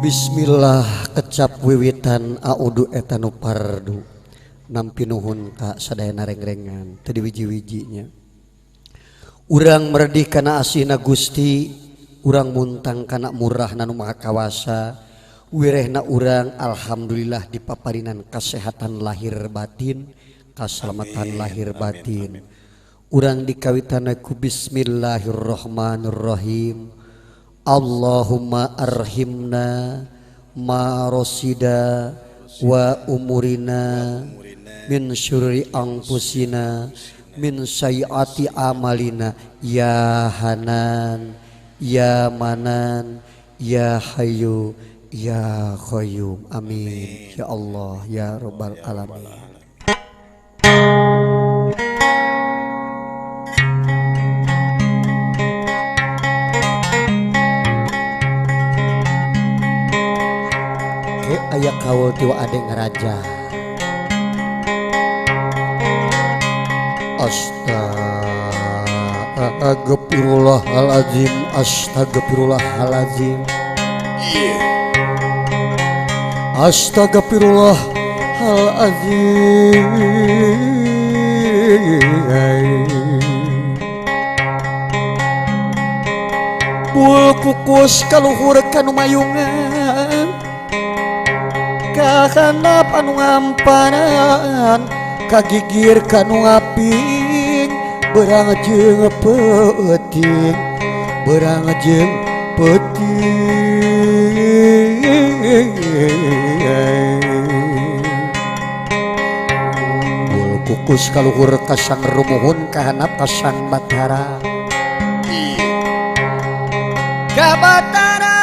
Bismillah kecap wiwitan audu eta nu pardu nampi nuhun ka sadayana rengrengan teu diwiji-wijinya. Urang meredih kana asihna Gusti, urang muntang kana murahna nu Maha Kawasa, wirehna urang alhamdulillah dipaparinan kasehatan lahir batin, kasalamatan lahir batin. Urang dikawitan ku bismillahirrahmanirrahim. Allahumma arhimna ma rosida wa umurina min syururi anfusina min sayyiati amalina ya Hanan ya Manan ya Hayyu ya Qayyum. Amin ya Allah ya Rabbal Alamin. Aya kaul tiwa ade ngaraja. Astagfirullahalazim, astagfirullahalazim. Astagfirullahalazim. Bul kukus kaluhur kanu mayungan, kahanap anu ngamparan, kagigir kanu ngaping, berang jeung peuting, berang jeung peuting. Bul kukus kaluhur kasang rumuhun kahanap kasang batara. Kabatara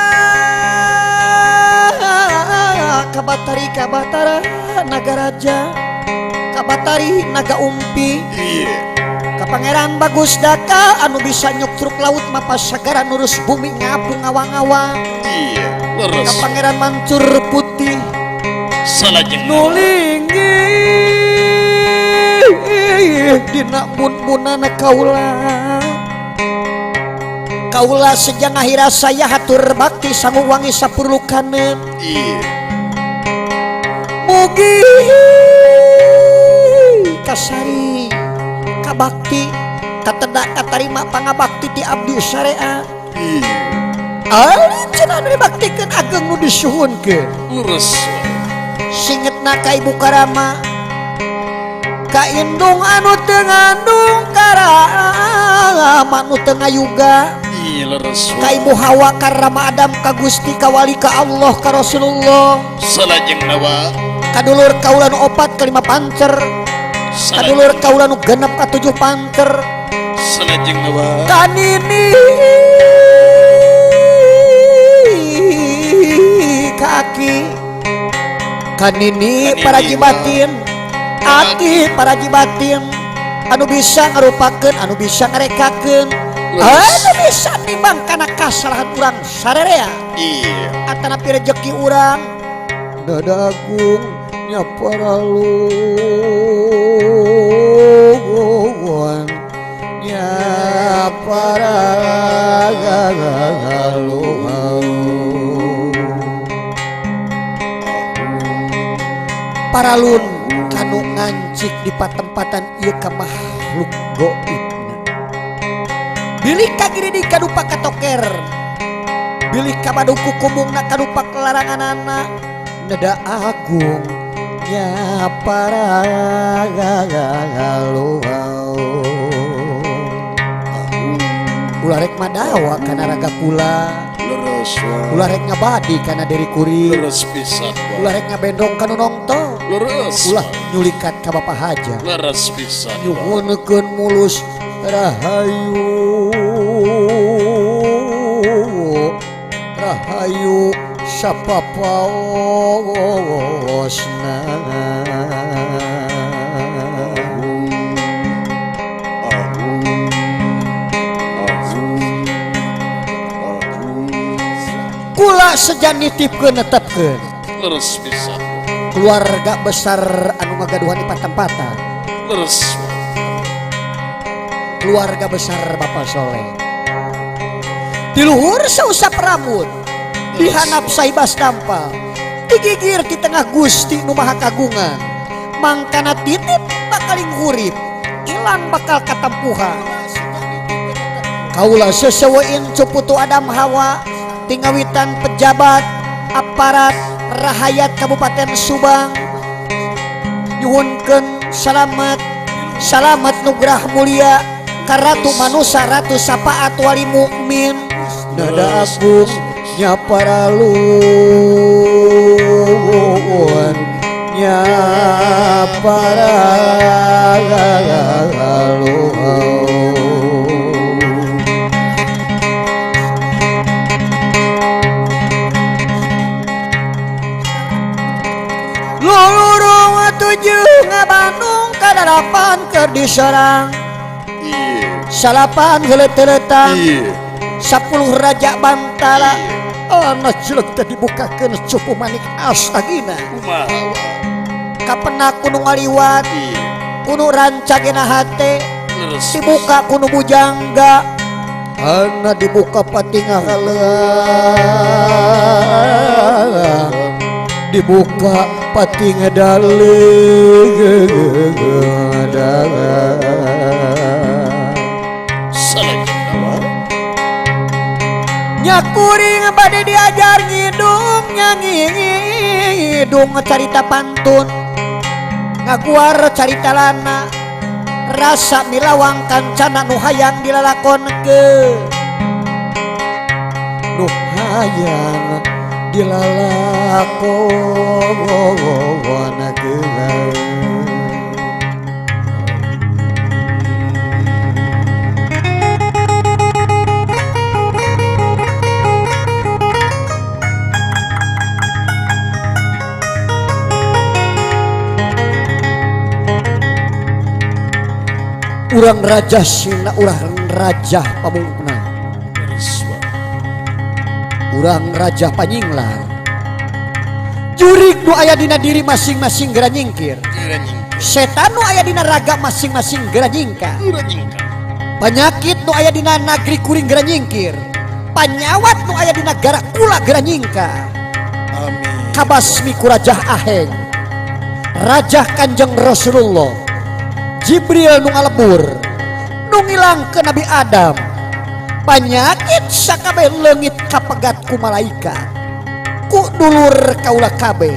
kabatari kabatara nagaraja, kabatari naga umpi, ka pangeran bagus daka anu bisa nyuktruk laut mapas sagara nurus bumi ngapung ngawang-ngawang, ka pangeran mancur putih nulingi dina bun-bunana kaula. Kaula sejang akhir saya hatur bakti sangu wangi sapurlukaneun. Mugi kasari kabakti katedak katarima pangabakti ti abdi syariat. Alin cenah anu dibaktikeun ageng nu disuhunkeun. Leres. Singetna ka Ibu Karama, ka indung anu teu ngandung karama anu teu ngayuga. Leres. Ka Ibu Hawa, ka Rama Adam, ka Gusti, ka Wali, ka Allah, ka Rasulullah. Salajengna wa kadulur kaula nu opat kalima pancer, kadulur kaula nu genep katujuh pancer. Salajengna wa kanini kaki, kanini paraji batin, aki paraji batin anu bisa ngarupakeun, anu bisa ngarekakeun, anu bisa nimbang kana kasalahan urang sarerea. Atanapi rejeki urang dada agung nya paraluan, nya paraluan. Paralun kanu ngancik di patempatan ieu ka makhluk goibna. Bilih kagiridi kadupa katoker, bilih kabaduku kumungna kadupa kelaranganana, neda agung nya paraluan. Ulah rek madawa kana raga kula, ulah rek ngabadi kana diri kuring, ulah rek ngabendong kanu nongto, ulah nyulikat ka Bapak Haja, nyuhunkeun mulus rahayu rahayu sapapaosna. Kula sejan nitipkeun netepkeun leres pisan keluarga besar anu ngagaduhan di patempatan, leres keluarga besar Bapak Soleh. Di luhur sausap rambut, Dihanap saibas dampal digigir di tengah Gusti nu Maha Kagungan mangkana titip bakaling hurip ilang bakal katempuhan kaula sesewein cuputu Adam Hawa tingawitan pejabat aparat rahayat Kabupaten Subang nyuhunkeun salamet salamet nugrah mulia ka Ratu Manusa Ratu Sapaat Wali Mukmin nada agung nyaparalun nyaparalun lulurung tujuh ngabandung kadarapan keur diserang salapan heuleut-heuleutang 10 raja bantala ana jelek teh dibukakeun cupu manik astagina kapena kuno ngaliwat kuno rancagena hate dibuka kuno bujangga ana dibuka patingah haleung dibuka patingah daleung nyakuring bade diajar ngidung nyangidung carita pantun ngaguar carita lana rasa milawang kancana nu hayang dilalakonkeun nu hayang dilalakonkeun. Urang raja sina urang raja pamungkna urang raja panyinglar jurig nu aya dina diri masing-masing geura nyingkir setan nu aya dina raga masing-masing geura nyingkah penyakit nu aya dina nagri kuring geura nyingkir panyawat nu aya dina gara kula geura nyingkah. Amin. Kabasmi ku Rajah Aheng Rajah Kanjeng Rasulullah Jibril nu ngalebur nu ngilang ke Nabi Adam panyakit sakabeh leungit kapegat ku malaikat ku dulur kaula kabeh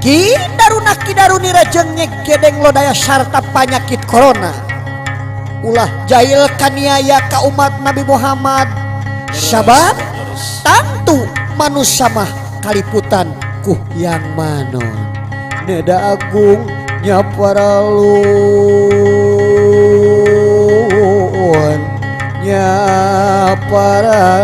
ki daruna ki daruni rajeng nyegedeng lodaya sarta panyakit corona ulah jahil kaniaya ka umat Nabi Muhammad sabab tantu manusia mah kaliputan ku yang manon neda agung nyaparalun nyaparalun.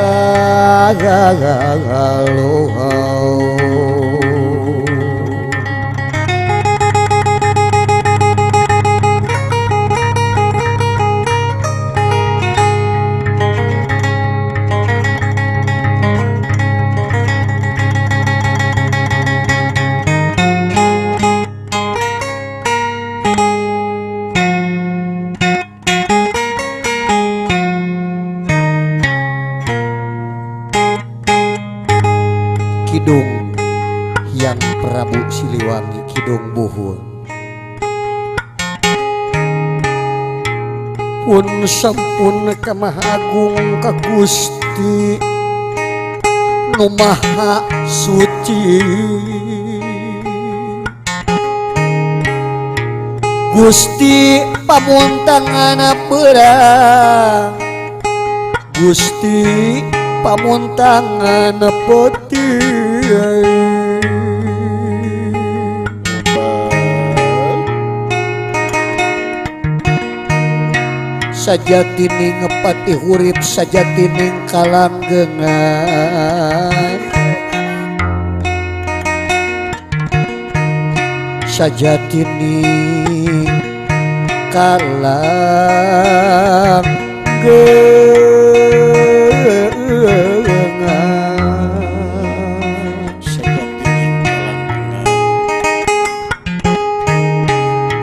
Kidung Hyang Prabu Siliwangi Kidung Buhun pun sampun ka Maha Agung ka Gusti nu Maha Suci Gusti pamuntangan beurang Gusti pamuntangan peuting sajatining pati hurip sajatining kalanggengan sajatining kalanggengan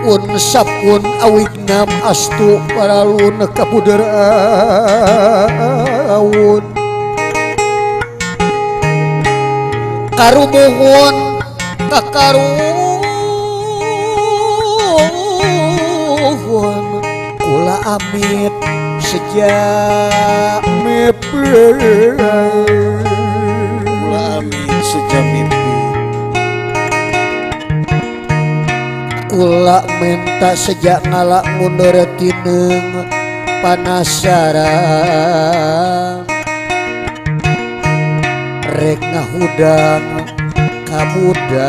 pun sapun awignam astu paralun kapuderaun Karubuhun kakaruhun kula amit sejak mimpi. Kula amit sejak mimpi. Kula menta sejak ngalak mundur tineung panasaran. Rek ngahudang kabudayaan.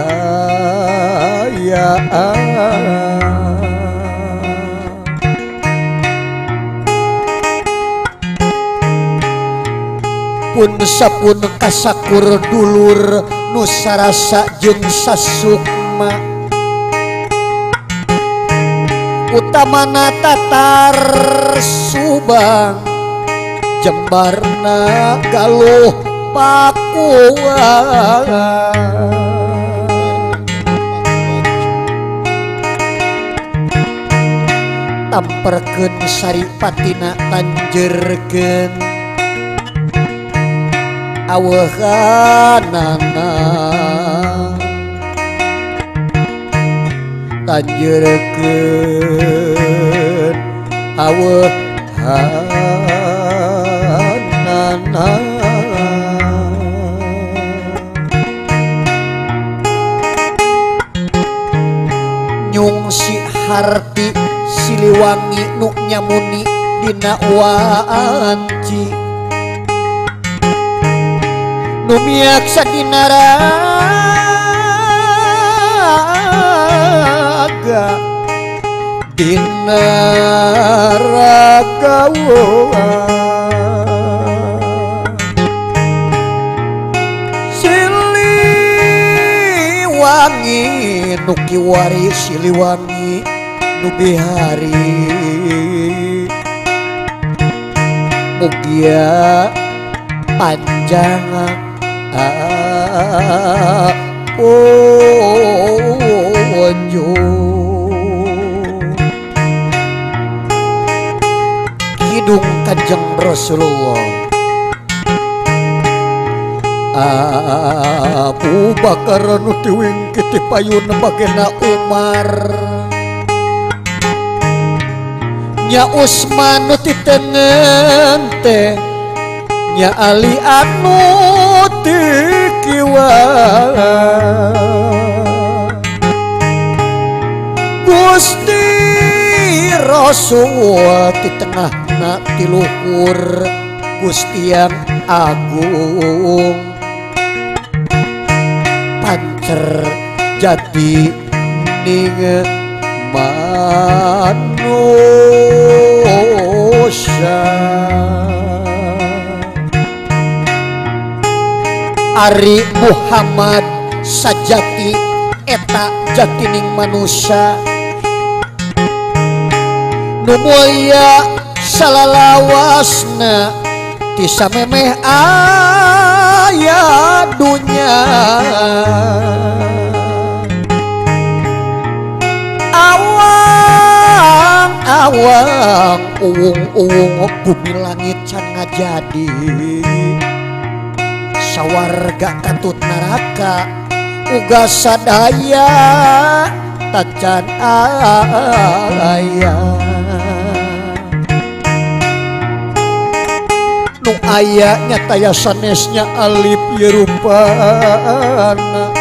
Pun sapun kasakur dulur nu sarasa jeung sasukma. Utamana Tatar Subang Jembarna Galuh Pakuan. Tamperkeun saripatina tanjerkeun aweuhanana. Tanjerkeun aweuhanana. Nyungsi harti Siliwangi nu nyamuni dina wanci. Nu miaksa dina raga dina raga Siliwangi nu kiwari Siliwangi nu bihari. Mugia panjang punjung kidung Kanjeng Rasulullah. Abu Bakar nu diwingkit ti payun bagena Umar. Nya Usman nu ti tengen teh nya Ali anu ti kiwa. Gusti Rasul ti tengahna ti luhur Gusti yang agung. Pancer jadi ning manusia. Ari Muhammad sajati eta jatining manusia. Nu mulia salalawasna ti samemeh aya dunya. Awang-awang uwung-uwung bumi langit can ngajadi. Sawarga katut neraka uga sadaya tacan aya. Nu aya nyata ya sanesnya alif yerupana.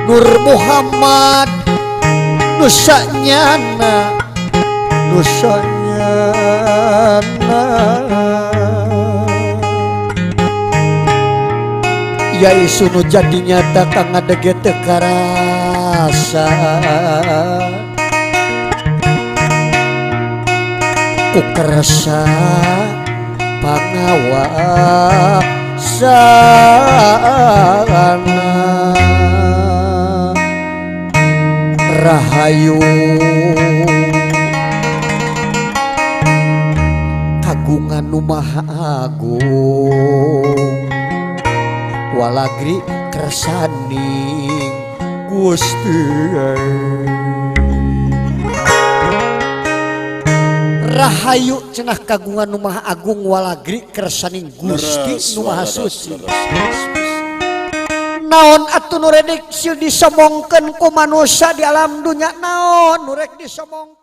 Nur Muhammad nusanyana nusanyana. Ya isu nu jadi nyata kang ngadege teu karasa. Ku kersa pangawasana. Rahayu kagungan nu maha agung. Walagri kersaning Gusti. Rahayu cenah kagungan nu maha agung walagri kersaning Gusti nu maha suci. Naon atuh nu rek disombongkeun ku manusia di alam dunya? Naon nu rek disombongkeun?